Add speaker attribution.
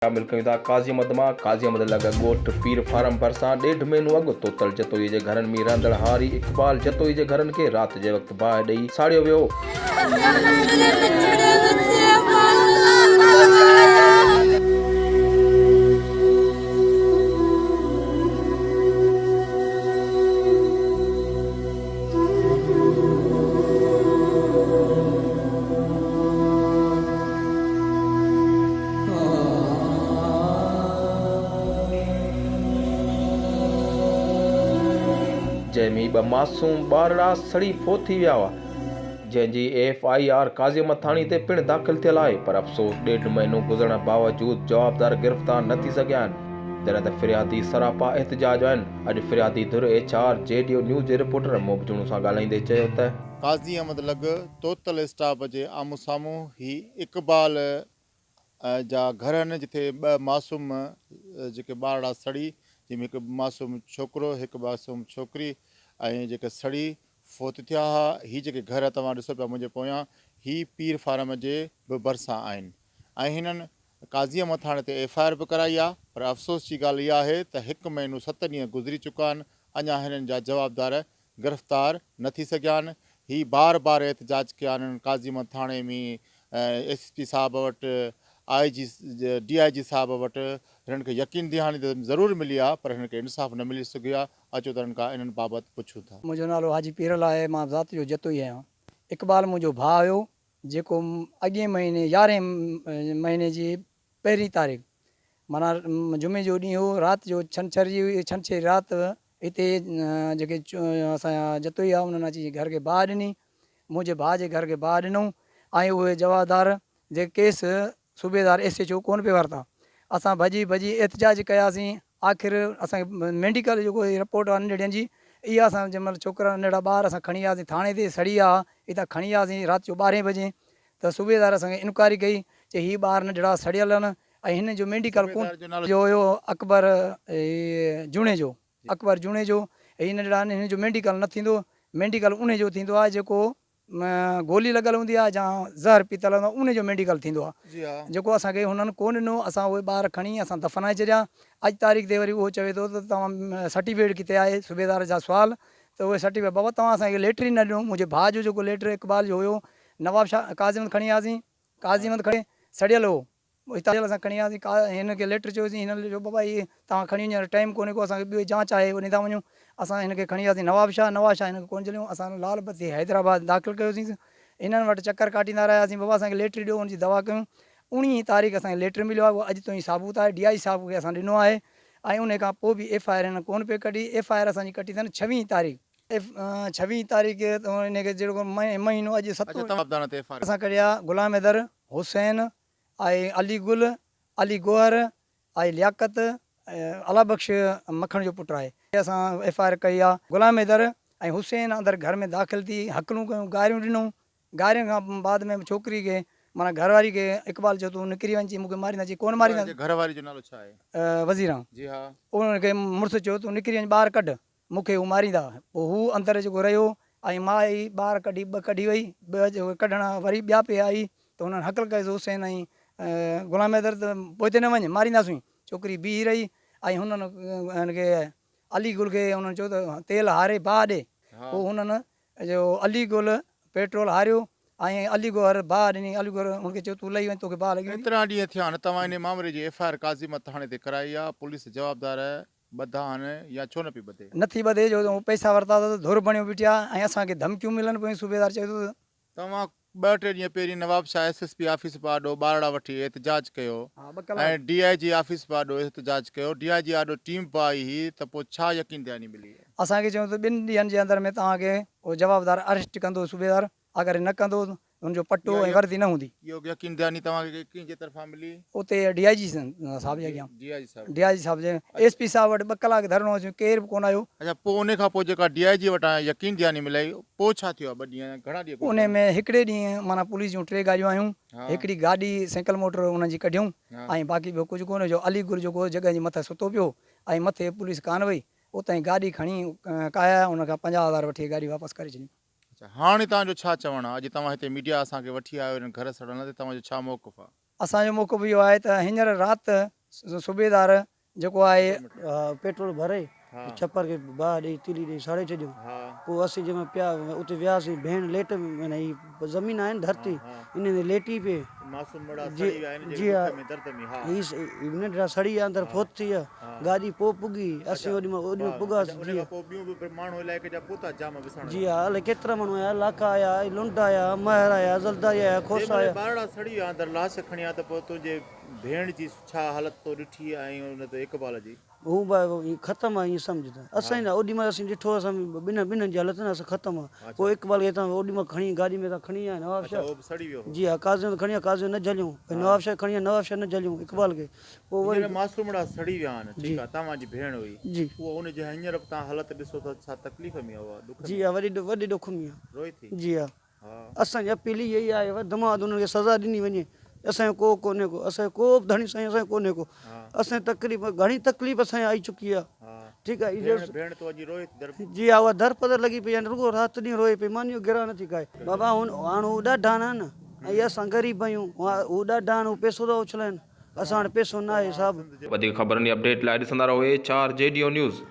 Speaker 1: شامل ڪيون ٿا قاضي احمد مان قاضي احمد لڳ ڳوٺ پير فارم ڀرسان ڏيڍ مهينو اڳ توتل جتوئي جي گهرن ۾ رهندڙ هاري اقبال جتوئي جي گهرن کي رات جي وقت باهه ڏئي ساڙيو ويو. جنهن ۾ ٻه معصوم ٻارڙا سڙي فوت ٿي ويا هئا، جنهن جي F I R Qazi Ahmed ٿاڻي تي پڻ داخل ٿيل آهي پر افسوس ڏيڍ مهينو گذرڻ باوجود جوابدار گرفتار نه ٿي سگهيا آهن، جڏهن ته فريادي سراپا احتجاج آهن، اڄ فريادي ڌر H R G D news جي رپورٽر محب جوڻو سان ڳالهائيندي چيو ته.
Speaker 2: قاضي احمد لڳ توتل اسٽاپ جي آمهون سامهون هي اقبال جا گهر آهن جتي ٻه معصوم جيڪي ٻارڙا سڙي جنهن ۾ هڪ معصوم ڇوڪرو هڪ معصوم ڇوڪري ۽ جيڪي سڙي فوت ٿيا ها هي جيڪي گهر توهان ڏسو پيا منهنجي پويان هي پير فارم جي به ڀرسان آهن ۽ هنن قاضي احمد ٿاڻي تي ايف I R به ڪرائي آهي پر افسوس جي ڳالهه اها آهي ته هڪ مهينو ست ڏينهن گذري چڪا آهن اڃا هنن جا جوابدار گرفتار نه ٿي سگهيا آهن، هي بار بار احتجاج ڪيا آهن قاضي احمد ٿاڻي ۾ ايس ايس پي صاحب وٽ، آء جي ڊي I جي صاحب وٽ هنن کي يقين دهاني ته ضرور ملي آهي پر هنن کي انصاف نه ملي سگهيو آهي، اچو ته هنن کان انهن بابت پڇون ٿا.
Speaker 3: منهنجو نالو حاجي پيرل آهي مان ذات جو جتوئي آهيان. اقبال منهنجو ڀاء هيو جيڪو اڳئين مهيني يارهين مهيني جي پهرين تاريخ معنيٰ جمعي جو ڏينهن هو رات جو ڇنڇر جي هئي ڇنڇري رات هتي جيڪي اسان جا جتوئي هئا انهن اچي گهر کي باهه ڏني منهنجي ڀاء جي گهر کي باهه ڏنئون ۽ اهي جوابدار جيڪي ڪيس صوبيدار ايس ايڇ او ڪونه پئي ورتا اسان ڀڄي ڀڄي احتجاج ڪياسين آخر اسان کي ميڊيڪل جيڪو رپورٽ آهي ننڍڙين جي اها اسان جنهن مهل ڇوڪرا ننڍڙا ٻار اسان کڻي آياسين ٿاڻي تي سڙي ويا هئا هتان کڻي آياسين رات جو ٻارهين بجي ته صوبيدار اسان کي انڪوائري ڪئي چي هي ٻار ننڍڙا سڙيل آهن ۽ هن جو ميڊيڪل ڪونه
Speaker 2: صوبيدار جو نالو
Speaker 3: جو هيو اڪبر جوڻيجو اڪبر جوڻيجو هي ننڍڙا آهن هن جو ميڊيڪل نه ٿيندو ميڊيڪل انهي جو ٿيندو آهي جيڪو گولي لڳل هوندي آهي يا زهر پيتل هوندو آهي انهي جو ميڊيڪل ٿيندو آهي
Speaker 2: جي ها.
Speaker 3: جيڪو اسان کي هنن ڪونه ڏنو اسان اهي ٻار کڻي اسان دفنائي ڇڏيا اڄ تاريخ تي وري اهو چوي ٿو ته توهان سرٽيفڪيٽ ڪٿي آهي صوبيدار جا سوال ته اهي سرٽيفڪيٽ بابا توهان اسان کي ليٽر ئي نه ڏنو منهنجي ڀاء جو جيڪو ليٽر اقبال جو هيو نوابشاهه قاضي احمد کڻي آياسين قاضي احمد کڻي سڙيل هو اتان اسان کڻي آياسين قا هن کي ليٽر چيوسين هن چيو بابا هي توهان کڻي وڃو ٽائيم ڪونهي ڪو اسان کي ٻيو جانچ آهي اوڏي ٿا وڃون اسان هن کي کڻي آياسين نوابشاهه نوابشاهه هن کي ڪونه جهليون اسان لال بتي حيدرآباد داخل ڪيوسين هنن وٽ چڪر ڪاٽيندا رهياسين بابا اسان کي ليٽر ڏيو ان جي دوا ڪيون اوڻيهين تاريخ اسان کي ليٽر مليو آهي اهو اڄ تائين ثابت آهي ڊي I جي صاحب کي اسان ڏنو آهي ۽ ان کان پوء به ايف I R هنن ڪونه پئي ڪڍي ايف I R اسان جي ڪٽي اٿن ڇويهين تاريخ ايف ڇويهين تاريخ ان کي جهڙوڪ مهينو اڄ ستون اسان ڪڍيا غلام حيدر حسين ۽ علي گل، علي گوهر ۽ لياقت الله بخش مکڻ جو پٽ آهي. اسان ايف I R ڪئي آ. غلام حيدر ۽ حسين اندر گهر ۾ داخل ٿي هڪلون ڪيون گاريون ڏنون گارين کان بعد ۾ ڇوڪري کي معنيٰ گهر واري کي اقبال چيو تون نڪري وڃ چي مون کي ماريندا چي ڪونه ماريندا.
Speaker 2: گهر واري جو نالو ڇا آهي؟
Speaker 3: وزيران.
Speaker 2: جي ها.
Speaker 3: ان کي مڙس چيو تون نڪري وڃ ٻاهر ڪڍ مون کي هو ماريندا. پوء هو اندر جيڪو رهيو ۽ ماء ئي ٻار ڪڍي ٻه ڪڍي وئي. ٻه جيڪو ڪڍڻ وري ٻيا پئي آئي ته هنن هڪل ڪيس حسين ۽ غلام حيدر ته پوئتي نه وڃ مارينداسون. ڇوڪري بيهي رهي ۽ هنن هن کي علي گل کي هنن چيو ته تيل هاري باهه ڏي. پوء هنن جو علي گل پيٽرول هاريو ۽ علي گوهر باهه ڏني. علي گوهر هن کي چيو تون لهي وڃ توکي باهه لڳي ويندي.
Speaker 2: ايترا ڏينهن ٿيا آهن توهان انهي مامري جي F I R Qazi Ahmed ٿاڻي تي ڪرائي آ، پوليس جوابدار ٻڌا آهن يا ڇو نه پئي ٻڌي؟
Speaker 3: نه ٿي ٻڌي جو پئسا ورتا اٿس ڌر بڻيو بيٺي آ ۽ اسان کي ڌمڪيون ملن پيون صوبيدار چئي ٿو ته.
Speaker 2: توهان ٻه ٽي ڏينهن پهرين Nawabshah S S P office آڏو ٻارڙا وٺي احتجاج ڪيو ۽ ڊي I جي آفيس به آڏو احتجاج ڪيو ڊي I جي آڏو ٽيم به آئي هئي ته پوء ڇا يقين دهاني ملي؟
Speaker 3: اسان کي چيو ته ٻن ڏينهن جي اندر ۾ توهان کي جوابدار اريسٽ ڪندو صوبيدار اگر نه ڪندو ته هن جو پٽو ۽ وردي نه هوندي.
Speaker 2: اهو يقين دهاني توهان کي ڪنهن جي طرفان ملي؟
Speaker 3: اتي ڊي I جي صاحب جي اڳيان.
Speaker 2: ڊي I جي صاحب.
Speaker 3: ڊي I جي صاحب جي ايس پي صاحب وٽ ٻه ڪلاڪ ڌرڻو هنيوسين ڪير به ڪونه آيو.
Speaker 2: اڇا پوء انهي کان پوء جيڪا ڊي I جي وٽان يقين دهاني ملئي پوء ڇا ٿيو آهي ٻه ڏينهن يا گهڻا ڏينهن
Speaker 3: انهي ۾ هڪڙي ڏينهن معنيٰ پوليس جون ٽي گاڏيون آيون هڪڙي گاڏي سائيڪل موٽر انهن جي ڪڍيون ۽ باقي ٻيو ڪجهه ڪونه جو علي گل جيڪو جڳهه جي مٿي ستو پيو ۽ مٿي پوليس ڪانه وئي اتان گاڏي کڻي ڪاهيا ان کان 50 هزار وٺي گاڏي واپس ڪري ڇڏيون.
Speaker 2: اڇا هاڻي توهان جو ڇا چوڻ آ اڄ توهان هتي ميڊيا اسان کي وٺي آيو انهن گهر سڙڻ تي توهان جو ڇا موقف آ؟
Speaker 3: اسان جو موقف اهو آهي ته هينئر رات صوبيدار جيڪو آهي.
Speaker 4: پيٽرول ڀري ڇپر کي باهه ڏئي تيلي ڏئي ساڙي ڇڏيو. پوء اسين جنهن مهل پيا اتي وياسين ڀيڻ ليٽ معنيٰ هي زمين آهي نه ڌرتي انهي تي ليٽي پئي. جي جي ها هي ننڍڙا سڙي ويا اندر فوت ٿي ويا گاڏي پوء پڳي اسين اوڏي مهل اوڏي مهل پڳاسين جي جي ها الائي ڪيترا ماڻهو آيا لاکا آيا لنڊ آيا مهر آيا زلداري آيا کوسا آيا.
Speaker 2: ڀيڻ جي ڇا حالت تو ڏٺي ۽ ان تي اقبال جي.
Speaker 4: هو به ائين ختم آ ائين سمجهه ته اسان نه اوڏي مهل اسين ڏٺو اسان ٻنهن ٻنهن جي حالت نه اسان ختم آ پوء اقبال کي هتان اوڏي مهل کڻي گاڏي ۾ هتان کڻي آيا نواب
Speaker 2: اڇا
Speaker 4: شاهه
Speaker 2: هو به سڙي ويو هو.
Speaker 4: جي ها قاضي کڻي آيا قاضي نه جهليون وري نواب شاهه کڻي آيا نواب شاهه نه جهليون اقبال کي پوء وري
Speaker 2: هينئر معصومڙا سڙي ويا آهن
Speaker 4: جي
Speaker 2: ٺيڪ آ توهان جي ڀيڻ هئي
Speaker 4: جي
Speaker 2: اها ان جي هينئر به توهان حالت ڏسو ٿا ڇا تڪليف ۾ آ اها ڏک
Speaker 4: جي
Speaker 2: ۾
Speaker 4: ها وڏي وڏي ڏک ۾ آ
Speaker 2: روئي ٿي
Speaker 4: جي ها
Speaker 2: ها.
Speaker 4: اسان جي اپيل اها ئي آهي وڌ مان وڌ انهن کي سزا ڏني وڃي اسان جو ڪو ڪونهي ڪو اسان جو ڪو به ڌڻي سائين اسان جو ڪونهي ڪو اسان جي تڪليف گهڻي تڪليف اسان کي آئي چڪي آهي ٺيڪ آهي
Speaker 2: ڀيڻ ڀيڻ تو اڄ روئي ٿي در
Speaker 4: جي ها اها در پدر لڳي پئي آهي رڳو رات ڏينهن روئي پئي ماني جو گرهه نٿي کائي بابا هن هاڻ هو ڏاڍا نه آهن ۽ اسان غريب آهيون هو ڏاڍا آهن هو پئسو ٿا اڇلائن اسان وٽ پئسو نه آهي صاحب.
Speaker 1: وڌيڪ خبرن ۽ اپڊيٽ لاء ڏسندا رهو H R G D O news.